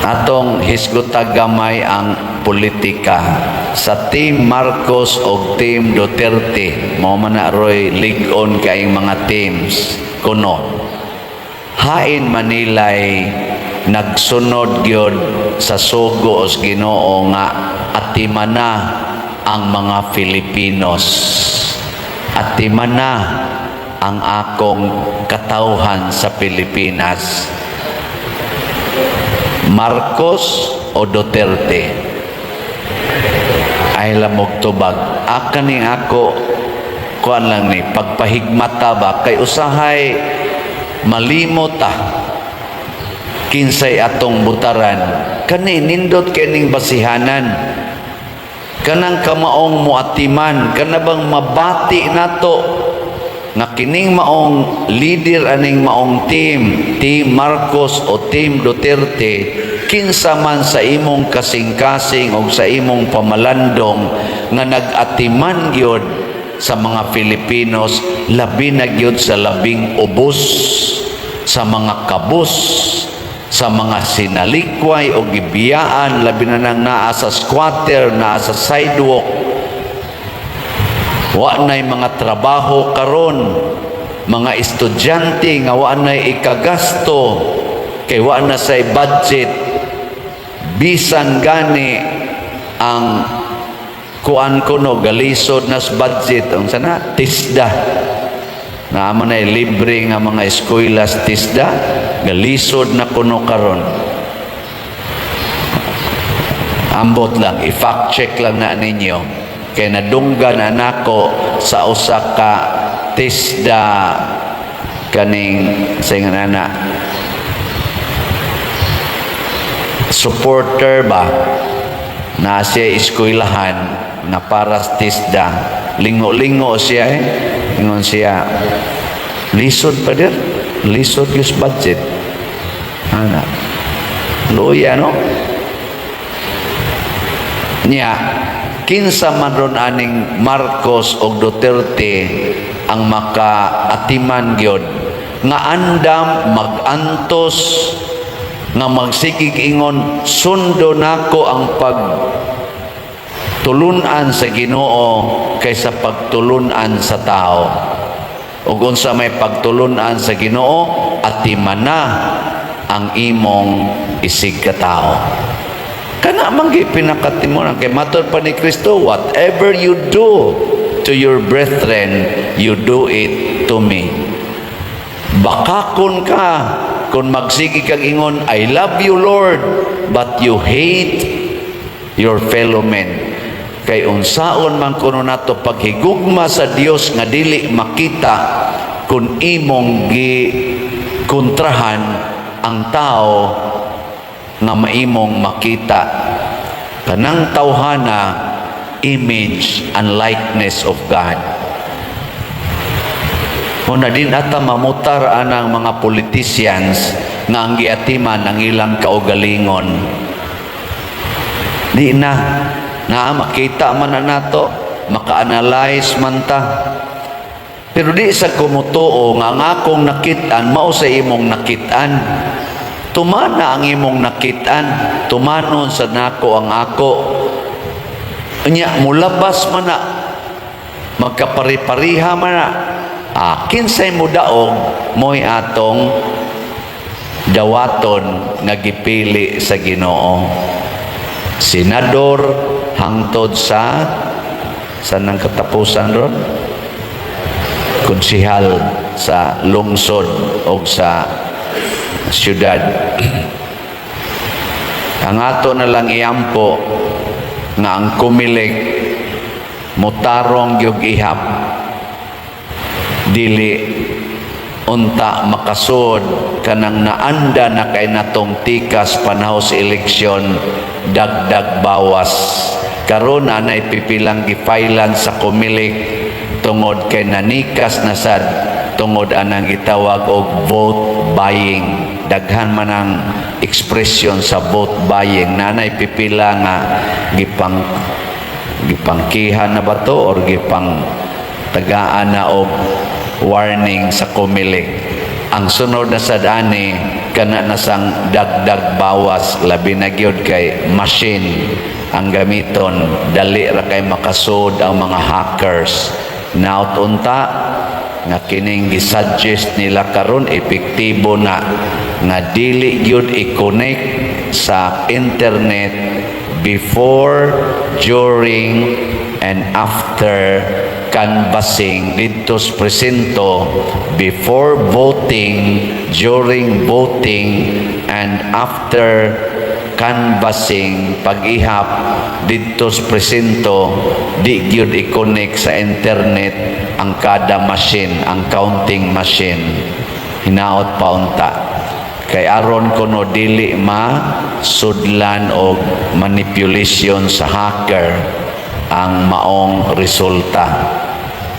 Atong hisguta gamay ang politika sa Team Marcos o Team Duterte. Mao man na roy lig-on kaayong mga teams kuno. Hain Manilay nagsunod gyud sa sugo sa Ginoo nga atimana ang mga Filipinos, atimana ang akong katawhan sa Pilipinas? Marcos o Duterte? Ay lamog tubag. Aka ni ako, kuan lang ni pagpahigmata ba, kay usahay malimot ta kinsay atong butaran. Kani nindot kining basihanan, kanang kamaong muatiman, kana bang mabati nato nga kining maong leader aning maong team, Team Marcos o Team Duterte, kinsa man sa imong kasing-kasing o sa imong pamalandong nga nag-atiman gyud sa mga Filipinos, labi na gyud sa labing ubos, sa mga kabus, sa mga sinalikway o gibiyaan, labi na nang naa sa squatter, naa sa sidewalk, wa na'y mga trabaho karon, mga estudyante nga wa na'y ikagasto kay wa na say budget, bisan gani ang kuan kuno galisod nas budget. Ang sana TESDA na man ay libre nga mga eskwela sa TESDA, galisod na kuno karon. Ambot lang, i-fact check lang na ninyo kay nadunggan na nako sa usa ka TESDA kaning sa nga na supporter ba na siya eskwelahan nga para sa TESDA. Lingo-lingo siya eh. Ingon siya, "Lisod pa dir, lisod yung budget ana." Luya, no? Niya, kinsa man ron aning Marcos o Duterte ang makaatiman gyud nga andam magantos, nga magsigig ingon, "Sundo nako ang pag tulunan sa Ginoo kaysa pagtulunan sa tao"? Ug unsa may pagtulunan sa Ginoo? Atimana ang imong isig katao. Kana man gyud pinakatimunan, kay matod pa ni Kristo, "Whatever you do to your brethren, you do it to me." Bakakon ka kung magsige kag ingon, "I love you, Lord," but you hate your fellow men. Kay unsaon man kuno nato paghigugma sa Dios nga dili makita kung imong gi kontrahan ang tao nga maimong makita? Kanang tawhana, image and likeness of God. Una din ata mamutar anang mga politicians nga ang giatiman ang ilang kaugalingon. Di na na makita man na nato, maka-analyze man ta. Pero di sa kumutuo nga ang akong nakit-an mao sa imong nakit-an. Tumana ang imong nakit-an, tumanon sa nako ang ako. Unya mulabas man na, magkapari-pariha man na. Ah, kinsay mo daog, mo'y atong dawaton nga gipili sa Ginoo. Senador hangtod sa nang katapusan ron, konsihal sa lungsod o sa syudad. Ang ato na lang iampo nga ang Comelec mutarong gyud ihap, dili unta makasud kanang naanda na kay natong tikas panahon sa eleksyon, dagdag bawas. Karon anay pipilang gifailan sa Comelec tungod kay nanikas na sad tungod anang gitawag og vote buying. Daghan man ang ekspresyon sa vote buying. Nanay pipila nga gipangkihan na ba to or gipang tagaan na og warning sa Comelec. Ang sunod na sad ani, kana na sang dagdag bawas, labi na gyud kay machine ang gamiton, dali ra kay makasud ang mga hackers. Naot unta nga kining gisuggest nila karon epektibo na nga dili gyud i-connect sa internet before, during and after canvassing didto sa presinto, before voting, during voting and after canvassing, pag-ihap didto sa presinto, di gyud i-connect sa internet ang kada machine, ang counting machine. Hinaot pa unta kay aron kuno dili ma sudlan og manipulation sa hacker ang maong resulta,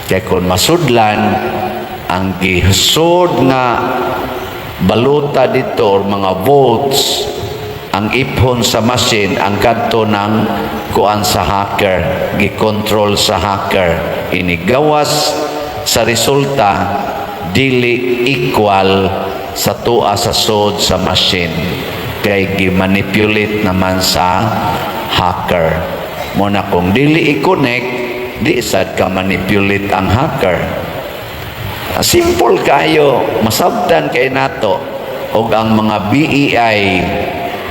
kay kung masudlan ang gisud nga baluta dito or mga votes, ang iphon sa machine ang kadto ng kuan sa hacker, gikontrol sa hacker, inigawas sa resulta dili equal sa tua sa sud sa machine kay gimanipulate naman sa hacker mo na. Kung dili i-connect, di sad ka manipulate ang hacker. Simple kayo, masabtan kay nato. Og ang mga BEI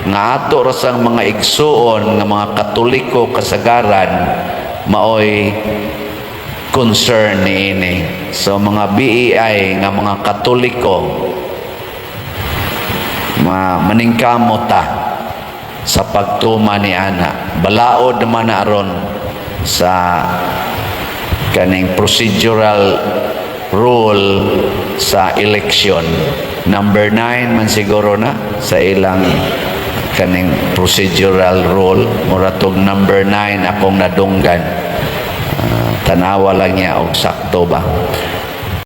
nga ato ra sang mga igsuon nga mga Katoliko kasagaran maoy concern niini. So mga BEI nga mga Katoliko, maningkamot ta sa pagtuma ni ana. Balaod naman na aron sa kaning procedural rule sa election. Number 9 man siguro na sa ilang kaning procedural rule. Mura tog number 9 akong nadunggan. Tanawa lang niya og sakto ba.